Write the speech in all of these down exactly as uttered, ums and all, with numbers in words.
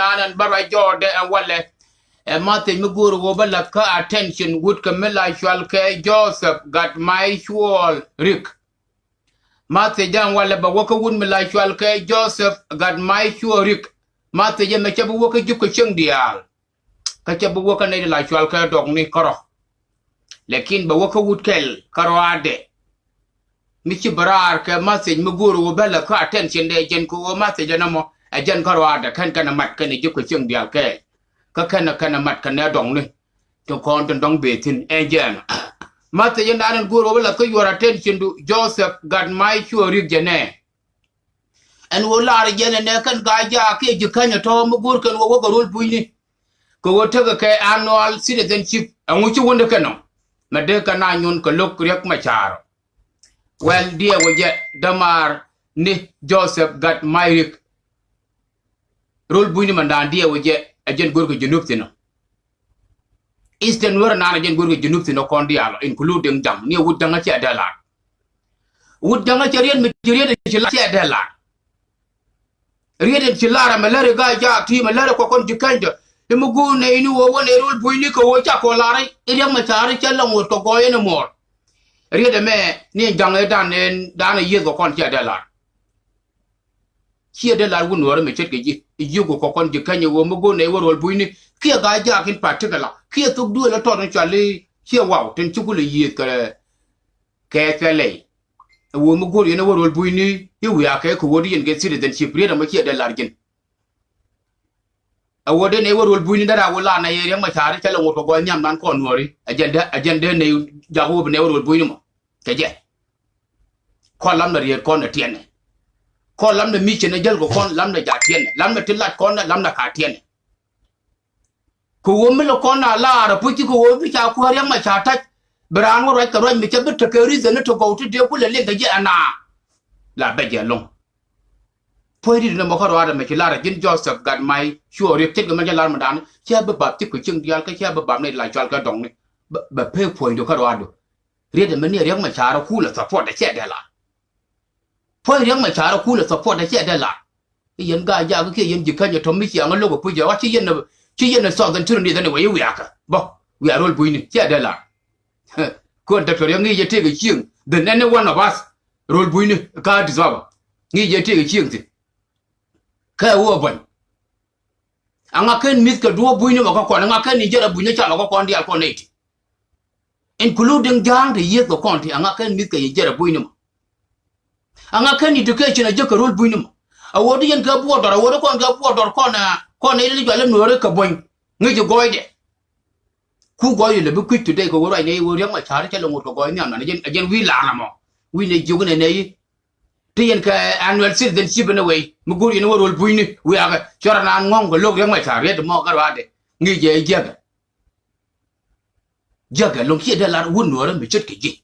An ɛn bä ruac jɔɔdɛ ɛn walɛ. Ɛ message mi go̱o̱r ɣöö bä la̱th kä attention wut kɛ mi la cual kɛ Joseph Gatmai Cuɔl Rik. Message ɛn walɛ bɛ wä kä wut mi la cual kɛ Joseph Gatmai Cuɔl Rik. Message ɛmɛ cɛ bi wä kä ji̱ kɛ cieŋ diaal. Kä cɛ bi wä kä nɛy ti la cual kɛ dɔkni kärɔ̱. Lakin bɛ wä kä wut kɛl kärɔaadɛ. Mi ci bɛ raar kɛ message mi go̱o̱r ɣöö bä la̱th kä attention dɛ jɛn kɛ ɣöö message ɛn ɛmɔ ɛ jɛn kärɔaadɛ kɛn kɛn ɛ mat kɛn ɛ ji̱ kɛ cieŋ diaal kɛɛl. Kä kɛn ɛ kɛn ɛ mat kɛn ɛ dɔŋni. Ti kɔn tin dɔŋ bee thi̱n ɛ jɛn. Message ɛn daanɛ go̱o̱r ɣöö bä la̱th kä your attention du Joseph Gatmai Cuɔl Rik jɛnɛ. Ɛn ɣöö lar jɛn ɛnɛ kɛn Gaa-jaak kiɛ Ji̱käny ɛ tɔ̱ mi go̱o̱r kɛn ɣöö wä kɛ röl pucni. Kɛ ɣöö tekɛ kɛ annual citizenship ɛŋu ci wundɛ kɛn ɔ. Mɛ dee kɛ na nyun kɛ lo̱k Riɛk Macar. Well, diɛɛwä jɛ dämaar ni Joseph Gatmai Rik. Röl pucni mɛn daan diɛɛwä jɛ ɛ jɛn go̱o̱r kɛ Junub thi̱n ɔ. Eastern Nuer naan ɛ jɛn go̱o̱r kɛ Junub thi̱n ɔ kɔn diaal ɔ, including Jaŋ, ni ɛ wut Jaŋ ɛ cɛ dee lar. Wut Jaŋ ɛ cɛ riet mi ci riet ci lar cɛ dee lar. Riet ci lar ɛmɛ lär i̱ Gaa-jaak ti mɛ lär ɛ kɔkɔn Ji̱käny dɔ. I̱ mi go̱o̱r nɛy ni ɣöö wä nɛy röl pucni kɛ ɣöö ca kɔ lar i̱ Riɛk Macar i̱ cɛ lɛ ŋot kɛ gɔɔy ɛn i̱ muɔɔr. Riet ɛmɛ ni Jaŋ ɛ dan ɛn dan ɛ yieth kɔkɔn cɛ dee lar. Ciɛ dee lar wut Nuäärä mi ce̱tkɛ ji̱ i̱ yiëëku kɔkɔn Ji̱käny ɛ ɣöö mi go̱o̱r nɛy wä röl pucni kiɛ Gaa-jaak in particular kiɛ thok duëël ɛ tɔt in cual i̱ ciɛ waw tin ci kulɛ yiëëth kɛ kɛ thilɛ lɛy. Ɛ ɣöö mi go̱o̱r yɛn ɛ wä röl pucni i̱ wiaa kɛ kɛ ɣöö di yɛn kɛ citizenship riet ɛmɔ ciɛ dee lar ji̱n. Ɛ ɣöö dee nɛy wä röl pucni dee raa wä lar nɛy Riɛk Macar cä lɛ ŋot kɛ gɔɔy nhiam nan kɔn Nuääri. Ɛ jɛn dee ɛ jɛn dee nɛy jak wä bi nɛy wä röl pucni mɔ. Kɛ jɛ. Kɔn lamnɛ riet kɔn ɛ tiɛnɛ. Kɔn lamnɛ mission ɛ jäl kɛ kɔn lamnɛ jaak tiɛnɛ. Lamnɛ ti lat kɔn ɛ lamnɛ ka tiɛnɛ. Kɛ ɣöö mi lɛ kɔn a lar a puc ci kɛ ɣöö bi ca kuäär Riɛk Macar ta̱c. Bi raan wä ruac kɛ ruac mi cɛ bi tekɛ reason ni ti gɔw ti dee kulɛ liŋ kɛ jɛ ɛna. La bɛ jɛ lo̱ŋ. Puɔ̱ny rit ni mɔ kä ruaadɛ mɛ ci lar a ji̱n Joseph Gatmai Cuɔl Rik ce̱tkɛ mɛ jɛ lar mɛ da̱a̱n cɛ bi bap ci kɛ cieŋ diaal kä cɛ bi bap ni la cual kɛ dɔŋni. Bɛ, bɛ pek puɔ̱nydu kä ruaadu. Riet ɛmɛ ni Riɛk Macar ɛ kulɛ support ɛ cɛ dee lar. Puɔ̱ny Riɛk Macar ɛ kulɛ support ɛ cɛ dee lar. I̱ yɛn Gaa-jaak kiɛ yɛn Ji̱käny ɛ tɔ̱ mi ciaŋ ɛ lo̱k ɛ puc ɛ ɣɔt ci yɛn ɛ, ci yɛn ɛ Southern Sudanese ɛn ɛ wee i̱ wiakä. Bä, wiaa röl pucni cɛ dee lar. Kɔn Doctor Riɛk ŋi̱i̱c ɛ tëëk ɛ cieŋ than any one of us. Röl pucni kä Addis Ababa ŋi̱i̱c ɛ tëëk ɛ cieŋ thi̱n. Kä ɛ wä buɔ̱ny. Aŋa ken mi̱th kɛ duɔ̱ɔ̱p bunyni mɔ kä kɔn, aŋa ken ni jɛrɛ bunyni ca mɔ kä kɔn diaal kɔn nɛy ti. Including Ja̱a̱ŋ ti yieth kɛ kɔn ti, aŋa ken mi̱th kɛ yɛ jɛrɛ bunyni mɔ. Aŋa ken education a jek kɛ röl bunyni mɔ. A wä di yɛn kɛ buɔdɔr, a wä di kɔn kɛ buɔdɔr kɔn, a kɔn nɛy ti jual i̱ Nuääri kɛ buɔ̱ny. Ŋi̱ci gɔɔydɛ. Ku gɔɔy ilɛ bi kui̱c today kɛ wä ruac nɛy wä Riɛk Macar cɛ lɛ ŋot kɛ gɔɔy nhiam nan, a jɛn, a jɛn wi̱i̱ lar na mɔ. Wi̱i̱ nɛy jiök inɛ nɛy. Ti yɛn kɛ annual citizenship in a way mi go̱o̱r yɛn wä röl bunyni wiakɛ cɔr anan ŋɔ̱ŋ kɛ lo̱k Riɛk Macar riet mɔ kä ruaadɛ. Ŋi̱i̱c jɛ jiäkɛ. Jiäkɛ lo̱ŋ ciɛ dee lar wut Nuäärä mi ce̱tkɛ ji̱.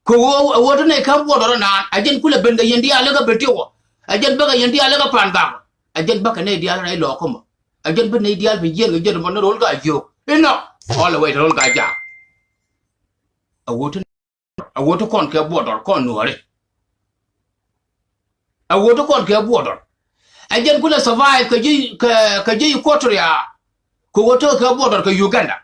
Kɛ ɣöö ɛ ɣöö ti nɛy ka̱m buɔdɔr anan a jɛn kulɛ ben kɛ yɛn diaal ikä ben tiwä. A jɛn bäkɛ yɛn diaal ikä pa̱a̱n gak. A jɛn bäkɛ nɛy diaal rɛy lɔɔkä mɔ. A jɛn bi nɛy diaal bi jiɛn kɛ jɛn mɔ ni ro̱l Gaa-jiök inɔ. Ɔl ɛ wɛy ti ro̱l Gaa-jaak. A ɣöö ti A wä ti kɔn kɛ buɔdɔr kɔn Nuääri. A wä ti kɔn kɛ buɔdɔr. A jɛn kulɛ survive kɛ ji̱, kɛ, kɛ ji̱ Equatoria. Kɛ wä ti kɛ buɔdɔr kɛ Uganda.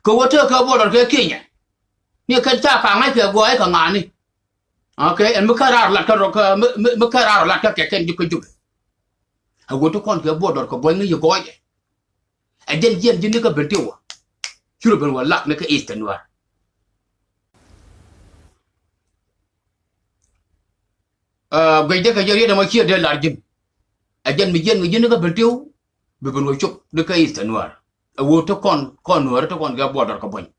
Kɛ wä ti kɛ buɔdɔr kɛ Kenya. Ni kɛn ca ka ŋa̱c kɛ gɔɔy kɛ ŋa̱ni. Okay, ɛn mi kɛ raar lat kä rɔ kɛ, mi, mi, mi kɛ raar lat kä kɛ kɛn ji̱ kä Jubɛ. A wä ti kɔn kɛ buɔdɔr kɛ buɔy ŋäc yi gɔɔyɛ. Ɛ jɛn jiɛn ji̱n ni kä ben ti wä. Curɛ ben wä lak ni kä Eastern Nuäär. Ɛ, guecdɛ kɛ jɛ riet ɛmɔ ciɛ dee lar ji̱n. Ɛ jɛn mi jiɛn kɛ ji̱n ni kä ben ti wä. Bi ben wä cop ni kä Eastern Nuäär. Ɛ wä ti kɔn, kɔn Nuäär ti kɔn kɛ buɔdɔr kɛ buɔny.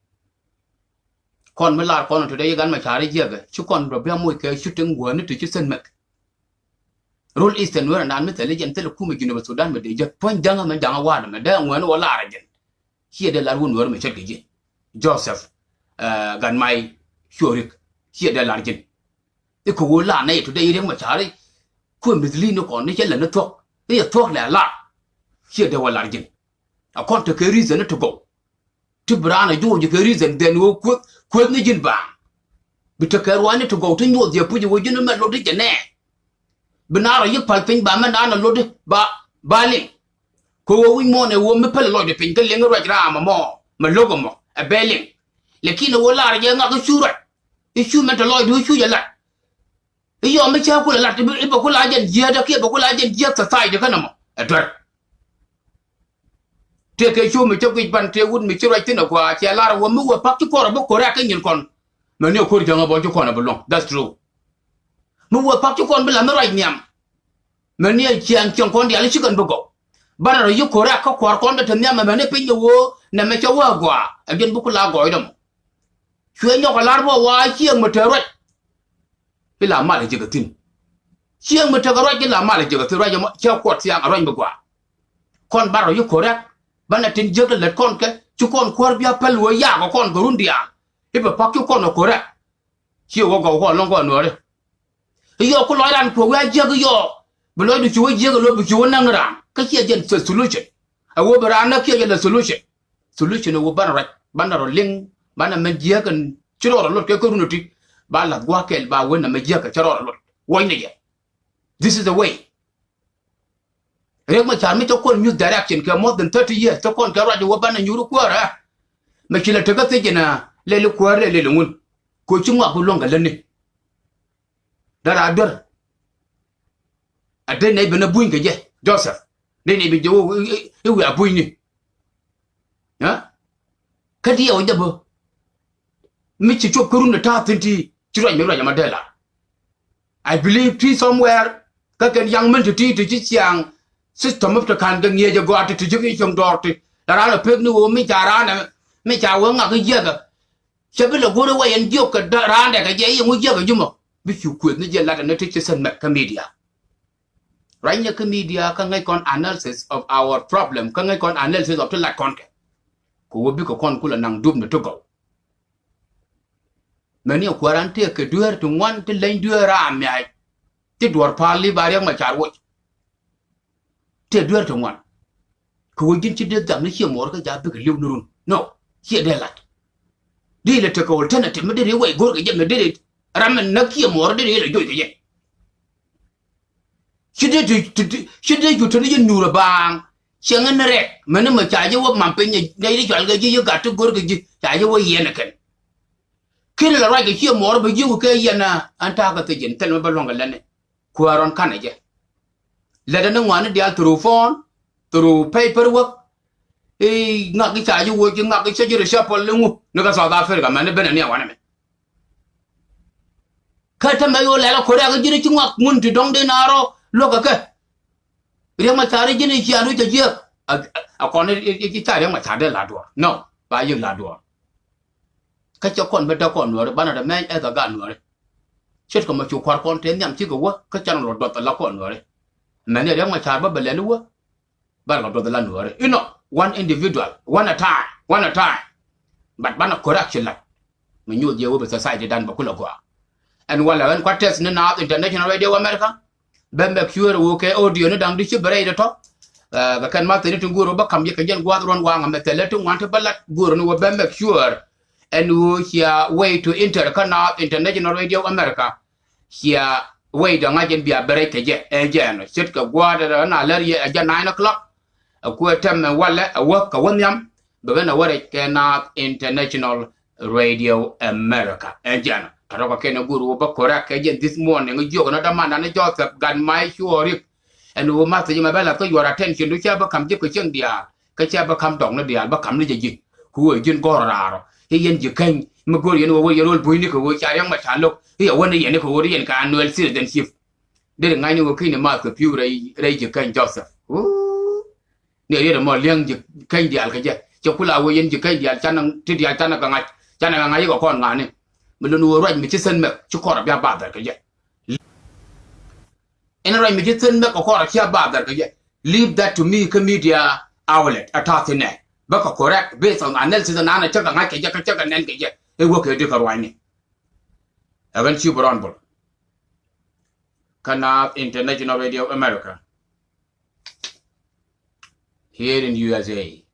Kɔn mi lar kɔn today gan ma cari jiɛkɛ. Ci kɔn rɔ bia moc kɛ shooting wäni ti ci send mɛk. Rol Eastern Nuer nan mi thil ijen thil kumɛ Junub Sudan mi dee jek puɔ̱ny jaŋä mi jaŋä wa̱a̱dɛ mi dee ŋuɛni wä lar ijen. Ciɛ dee lar wun Nuer mi ce̱tkɛ ji̱. Joseph, eh, Gatmai Cuɔl Rik. Ciɛ dee lar ji̱n. Ikɛ wä lar nɛ yɛ today Riek Machar. Kuɛ mislead ni kɔn ni cɛ lɛ ni thuɔ̱k. I̱ yɛ thuɔ̱k lɛ lar. Ciɛ dee wä lar ji̱n. A kɔn tekɛ reason ni ti gɔw. Ti bi raan a juɔc kɛ reason then wä kueth, kueth ni ji̱n baaŋ. Bi tekɛ ruaacni ti gɔw ti nyuɔth jɛ puc wä ji̱n mɛ lotdi jɛ nɛ. Bi naan rɔ yi̱k pal piny ba mɛ naan a lotdi ba, ba liŋ. Kɛ ɣöö wi̱c muɔ̱ɔ̱n ɛ ɣöö mi päl lɔcdɛ piny kä liŋ ruac raam ɛmɔ mɛ lo̱k ɛmɔ ɛ bɛ liŋ. Lakin ɛ ɣöö lar jɛ ŋak i̱ cu ruac i̱ cu mɛn te lɔcdu i̱ cu jɛ lat. I̱ yɔm mi cä kul ɛ lat i̱ bɛ kul a jɛn jiäätdä kiɛ bɛ kul a jɛn jiääk society kä nɔmɔ ɛ duer. Tëë kɛ cu mi cä guic ban tëë wut mi ci ruac thi̱n ɛ gɔaa cɛ lar ɛ ɣöö mi wä pak ci kɔr ɛ bi ko̱r ɛ kä nyin kɔn. Mɛn ni ɛ ko̱r jäŋ ɛ bɔ ci kɔn ɛ bi luɔ̱ŋ. That's true. Mi wä pak ci kɔn bi la̱th ni ruac nhiam. Mɛn ni ɛ ciaŋ ciɛŋ kɔn diaal i̱ ci kɛn bi gɔw. Banɛ rɔ yi ko̱r ɛ kä kua̱r kɔn dee te nhiam ɛ mɛn ni piny ɛ ɣöö nɛmɛ cɛ wä ɛ gɔaa ɛ jɛn bi kul a gɔɔydɛ mɔ. Cuɛ nyɔk ɛ lar bä wa cieŋ mi te ruac. I̱ la mal ɛ jiäk ɛ thi̱n. Cieŋ mi tekɛ ruac i̱ la mal ɛ jiäk ɛ thi̱n ruac ɛmɔ cä kuɔt thiaŋ ɛ ruac mi gɔaa. Kɔn bar rɔ yi ko̱r ɛ banɛ tin jiäk ɛ lät kɔn kɛ ci kɔn kuäär bia päl ɣöö yaak ɛ kɔn kɛ run diaal. I̱ bɛ pak ci kɔn ɛ ko̱r ɛ. Ci ɣöö gɔw kɔn lɔ̱ŋ kɔn nuääri. I̱ yɔɔk ku lɔc ran kuɛ wi̱i̱ a jiäk i̱ yɔɔk bi lɔcdu ci wä jiäk ɛ lo̱ bi ci wä näŋ raan kä ciɛ jɛn solution. Ɛ wä bi raan näk ciɛ jɛn solution. Solution ɛ wä banɛ ruac banɛ rɔ liŋ banɛ mɛn jiäk ɛn ci rɔɔd rɔ lot kɛ kä run ɛ ti. Ba la̱th gua̱a̱k kɛl ba wen nɛ mɛ jiäk ɛ ci rɔɔd rɔ lot. Wuɔcnɛ jɛ. This is the way. Riek Machar mi cä kɔn nyuth direction kɛ more than thirty years cä kɔn kɛ ruac wä banɛ nyuur kuäärä. Mɛ ci lɛ tekä thiec inɛ lɛli kuäär lɛ lɛli ŋun. Kɛ ci ŋuak bi luäŋ kɛ lätni. Dara duer. A dee nɛy ben a buny kɛ jɛ Joseph. Dee nɛy ben jɛ wä i̱ wiaa bunyni. Kä diɛw jɛ bä mi ci cuɔp kä run ta̱a̱ thi̱n ti ci ruac mi ruac ɛmɔ dee la. I believe ti somewhere kä kɛn yaŋ min ti ti ti ci ciaŋ system mi ti ka̱n kɛ ŋi̱eec ɛ gɔaa ti ti ji̱ ki cieŋ dɔɔr ti la raan ɛ pek ni ɣöö mi ca raan ɛ mi ca wee ŋak i̱ jiäkä. Cɛ bi lɛ go̱r i̱ wä yɛn jiök kɛ raandɛ kɛ jɛ i̱ yɛn wä jiäkä jumɔ bi cu kuëth ni jɛ lat ɛn ti ci sɛn mɛk kä media. Ruacnɛ kä media kä ŋäc kɔn analysis of our problem kä ŋäc kɔn analysis of ti lat kɔn kɛ. Kɛ wä bikɛ kɔn kulɛ naŋ dup ni ti gɔw. Mɛni ɛ kuäär an tëëkɛ dueer ti ŋuan ti leny dueer a miac. Ti duɔ̱ɔ̱r pa̱a̱l li ba Riek Machar woc. Tëë dueer ti ŋuan. Kɛ wä ji̱n ci dee dhak ni ciɛ muɔɔr kä ja̱a̱ bikɛ li̱w ni run. No. Ciɛ dee lat. Dee ilɛ tekɛ alternative mi dee ri wɛy go̱r kɛ jɛ mi dee ri ram mi näk ciɛ muɔɔr dee ri ilɛ joc kɛ jɛ. Ci dee ti, ti, ti, ci dee cu teni ji̱ nuur ɛ baaŋ. Cieŋ in rɛk mɛni mɛ ca ji̱ wä mam piny nɛy ti cual kɛ ji̱ yi gat ti go̱r kɛ ji̱ ca ji̱ wä yiɛn ɛ kɛn. Kin lɛ ruac kɛ ciɛ muɔɔr bɛ ji̱ wä kɛ yiɛn ɛ ɛn ta̱a̱ kɛ thiec in thil mɛ bä luɔ̱ŋ kɛ lɛni. Kuäär rɔn kanɛ jɛ. Lɛtdɛ ni ŋuani diaal through phone, through paperwork. I̱ ŋak i̱ ca ji̱ woc i̱ ŋak i̱ cä ji̱ reshuffle iŋu ni kä South Africa mɛn i̱ ben ɛ ni ɛ wanɛ mɛ. Kä tämɛ yo̱o̱ lɛl ɛ ko̱ri ak i̱ ji̱n i̱ ci ŋuak ŋun ti dɔ̱ŋ di naar ɔ luäk ɛ kɛ. Riek Machar i̱ ji̱n i̱ ciaŋ wi̱c cɛ jiääk. A kɔn i̱ ca Riek Machar dee la duɔ̱ɔ̱r. No, ba yiëk la duɔ̱ɔ̱r. Kä cɛ kɔn bä däk kɔn nuääri banɛ rɛ mɛny ɛ kɛ gaat nuääri. Ce̱tkɛ mɛ cu kua̱r kɔn tëë nhiam cikɛ wä kä can rɔ duɔth ala kɔn nuääri. Mɛni Riek Machar bä bɛ lɛl i̱ wä. Bä rɔ duɔth ala nuääri inɔ one individual, one at time, one at time. But banɛ correct ci lat. Mi nyuuth yɛ wä bɛ society dan bɛ kulɛ gɔaa. Ɛn walɛ ɛn kua̱r tɛth ni Naath International Radio America. Bɛ make sure wä kɛ audio ni da̱ŋ di ci bɛ rɛy dee tɔ. Kɛ kɛn ma theni ti guur wä bä kam yɛ kɛ jɛn gua̱a̱th ruɔ̱n waŋ amɛ thɛlɛ ti ŋuan ti bä lat guur ni wä bɛ make sure. Ɛn wä cia way to enter kä Naath International Radio America. Cia way dee ŋa̱c ɛn bia bɛ rɛy kɛ jɛ ɛ jɛ ɛn ce̱tkɛ gua̱a̱th ɛn a lär yɛ ɛ jɛ nine o'clock. Ɛ kuɛ tɛm ɛ walɛ ɛ wä kɛ wä nhiam. Bɛ kɛn ɛ wä rɛy kɛ Naath International Radio America. Ɛ jɛn tɔ̱tɔ̱ kɛ kɛn ɛ go̱o̱r wä bä correct kɛ jɛn this morning jiök ni dämandan ni Joseph Gatmai Cuɔɔrik. Ɛn wä message mɛ bɛ lath kä your attention du cɛ bä kam ji̱ kɛ cieŋ diaal kä cɛ bä kam dɔk ni diaal bä kam ni jɛ ji̱. Ku wee ji̱n gɔ̱r raarɔ i̱ yɛn ji̱ keny mi go̱o̱r yɛn wä wä yɛn wä bunyni kɛ wä ca riɛŋ mɛ ca lo̱k i̱ yɛ wä ni yɛn ni kɛ wä ri yɛn kɛ annual citizenship. Deri ŋa̱cni wä ki̱ni math kɛ pi̱w rɛy ji̱ keny Joseph. Wuu. Ni riet ɛmɔ li̱eŋ ji̱ keny diaal kɛ jɛ. Cɛ kula wee yɛn ji̱ keny diaal canɛ ti diaal canɛ kɛ ŋa̱c. Canɛ kɛ ŋa̱c ikɛ kɔn ŋa̱ni. Mi lun wee ruac mi ci thin mɛk ci kɔrɛ bia badhɛr kɛ jɛ. Ɛn ruac mi ci thin mɛk kɛ kɔrɛ cia badhɛr kɛ jɛ. Leave that to me kä media outlet a ta̱a̱ thin nɛ. Bä kɛ correct based on analysis nan a cä kɛ ŋa̱c kɛ jɛ kä cä kɛ nɛn kɛ jɛ. I̱ wä kɛ di kɛ ruacni. Ɛ ɣän ci bi rɔn bol. Kä Naath International Radio America. Here in U S A.